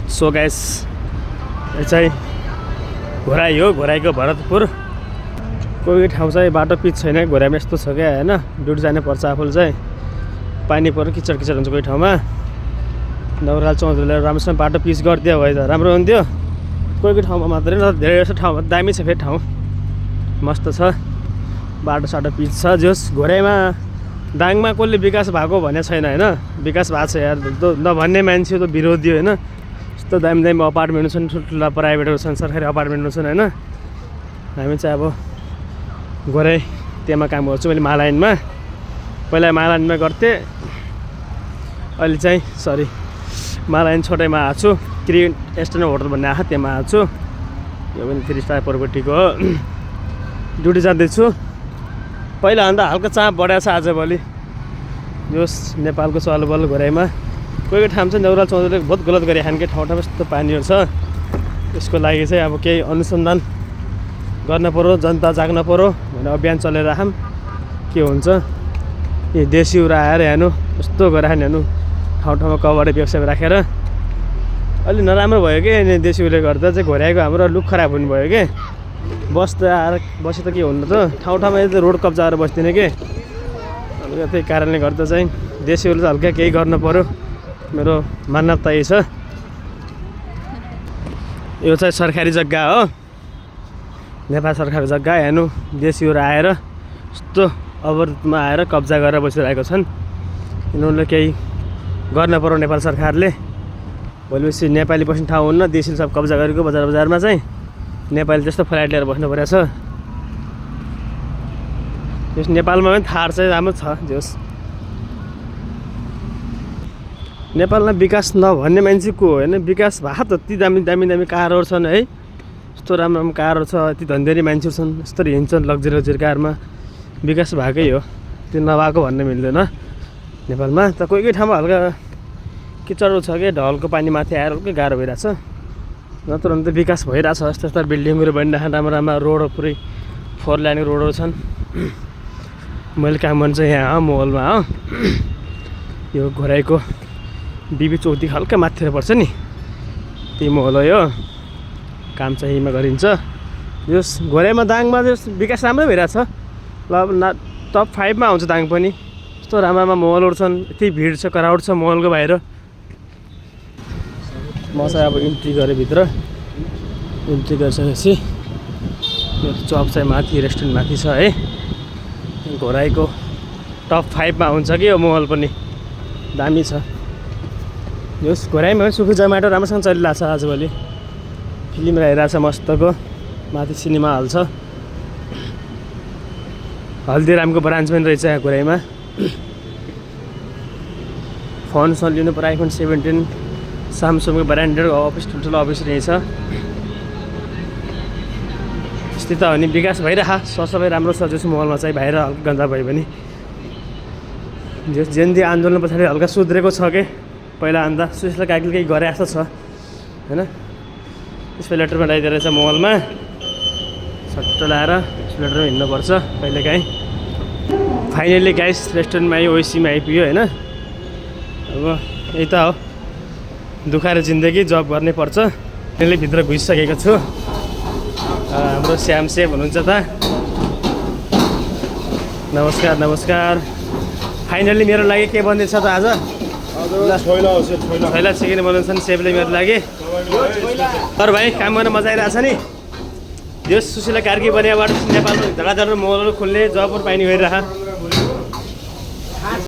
So guys यो चाहिँ घोराई हो, घोराईको भरतपुर। कोही ठाउँ चाहिँ बाटो पिच छैन, घोराईमा यस्तो छ क्या होइन। ड्युटी जानु पर्छ आफूले चाहिँ, पानी पऱ्यो किचड किचड हुन्छ कोही ठाउँमा। नवराल चौधरीले राम्रोसँग बाटो पिच गरिदियो भए त राम्रो हुन्थ्यो। कोही ठाउँमा मात्रै न, धेरै जस्तो ठाउँमा दामी छ फेरि ठाउँ, मस्त छ, बाटो साटो पिच छ। जोस् घोराईमा दाङमा कसले विकास भएको भन्ने छैन होइन, विकास भएको छ यार। नभन्ने मान्छे त विरोधी होइन। यस्तो दामी दामी अपार्टमेन्टहरू छन्, ठुल्ठुला प्राइभेटहरू छन्, सरकारी अपार्टमेन्टहरू छन् होइन। हामी चाहिँ अब घोराई त्यहाँमा काम गर्छु मैले, मालाइनमा। पहिला मालाइनमा गर्थेँ, अहिले चाहिँ सरी मालाइन छोटैमा आएको छु। ग्रिन एस्टर्न होटल भन्ने आएको त्यहाँमा आएको छु। यो पनि 3 स्टार प्रपर्टीको हो। ड्युटी जाँदैछु। पहिलाभन्दा हल्का चाप बढाएको छ आजभोलि। यो नेपालको चलबल घोराईमा कोही ठाउँ चाहिँ नवराल चौधरीले बहुत गलत गरे खानकै ठाउँ ठाउँमा यस्तो पानीहरू छ। यसको लागि चाहिँ अब केही अनुसन्धान गर्न पर्यो, जनता जाग्न पर्यो भनेर अभियान चलेर राखौँ। के हुन्छ यी देशीहरू आएर हेर्नु यस्तो गरेर हेर्नु, ठाउँ ठाउँमा कभरे व्यवसाय राखेर अलि नराम्रो भयो कि देशीहरूले गर्दा चाहिँ घोराईको हाम्रो लुक खराब हुनुभयो कि। बस्दा आएर बसे त के हुनु त, ठाउँ ठाउँमा यता रोड कब्जा गरेर बस्दिनँ कि। अनि त्यही कारणले गर्दा चाहिँ देशीहरूले चाहिँ हल्का केही गर्नु पऱ्यो, मेरो मान्यता यही छ। यो चाहिँ सरकारी जग्गा हो, नेपाल सरकारी जग्गा। हेर्नु देशीहरू आएर यस्तो अवरोधमा आएर कब्जा गरेर बसिरहेको छन्। यिनीहरूले केही गर्न पर्यो नेपाल सरकारले। भोलिपछि नेपाली बस्ने ठाउँ हुन्न, देशीले सब कब्जा गरेको बजार बजारमा चाहिँ नेपाली त्यस्तो फ्ल्याट लिएर बस्नु परेको छ। यस नेपालमा पनि थार चाहिँ राम्रो छ। जोस् नेपालमा विकास नभन्ने मान्छे को हो होइन, विकास भएको त। यति दामी दामी दामी कारहरू छन् है, यस्तो राम्रो राम्रो कारहरू छ, यति धन्देरी मान्छेहरू छन्, यस्तरी हिँड्छन् लग्जरी लग्जरी कारमा। विकास भएकै हो, त्यो नभएको भन्ने मिल्दैन नेपालमा। त कोही कोही ठाउँमा हल्का किचडहरू छ कि, ढलको पानी माथि आएर हल्कै गाह्रो भइरहेछ। नत्र भने त विकास भइरहेछ। यस्तो यस्तो बिल्डिङहरू बनिरहेछन्, राम्रो राम्रो रोडहरू, पुरै 4 लाइन रोडहरू छन्। मैले काम गर्नु चाहिँ यहाँ हो, मोहलमा हो। यो घोराईको बिबी चौकदेखि हल्का माथितिर पर्छ नि, त्यही मोहल हो यो। काम चाहिँ यहीँमा गरिन्छ। यो घोराईमा दाङमा यो विकास राम्रै भइरहेछ। ल टप 5 मा आउँछ दाङ पनि। यस्तो राम्रो राम्रो मोहलहरू छन्, यति भिड छ, क्राउड छ मोहलको बाहिर। म चाहिँ अब इन्ट्री गरेँ भित्र। इन्ट्री गरिसकेपछि यो चप चाहिँ माथि, रेस्टुरेन्ट माथि छ है। घोराईको टप 5 मा हुन्छ कि यो मोहल पनि, दामी छ। यो घोराईमा पनि सुखी जमाटो राम्रोसँग चलिरहेको छ आजभोलि। फिल्म हेरिरहेको छ मस्तको, माथि सिनेमा हल छ। हल्दीरामको ब्रान्च पनि रहेछ यहाँ घोराईमा। फोन सोन लिनु पर्यो, आइफोन 17, सामसङको ब्रान्डेड अफिस, ठुल्ठुलो अफिस रहेछ। स्थित हो नि, विकास भइरह, सबै राम्रो छ। जस मोहलमा चाहिँ बाहिर हल्का गन्दा भयो भने, जस जेन्दी आन्दोलन पछाडि हल्का सुध्रेको छ कि पहिला भन्दा। सुशीला काकीले केही गरे जस्तो छ होइन। स्पेलेटरमा लगाइदिएर रहेछ मोहलमा, सट्ट लाएर स्पेलेटरमा हिँड्नुपर्छ कहिलेकाहीँ। फाइनली गाइस रेस्टुरेन्टमा आयो, ओइसीमा आइपुग्यो होइन। अब यही त हो, दुखाएर जिन्दगी, जब गर्नै पर्छ। त्यसले भित्र घुसिसकेको छु। हाम्रो श्याम सेफ हुनुहुन्छ त, नमस्कार नमस्कार। फाइनली मेरो लागि के बन्दैछ त आज? छैला चिकन बनाउँछ नि सेफले मेरो लागि। अरू भाइ काम गर्न मजा आइरहेछ नि। यो सुशीला कार्की बनियाबाट नेपालमा धडाधड मोहलहरू खुल्ने, जबहरू पाइने गरिरह।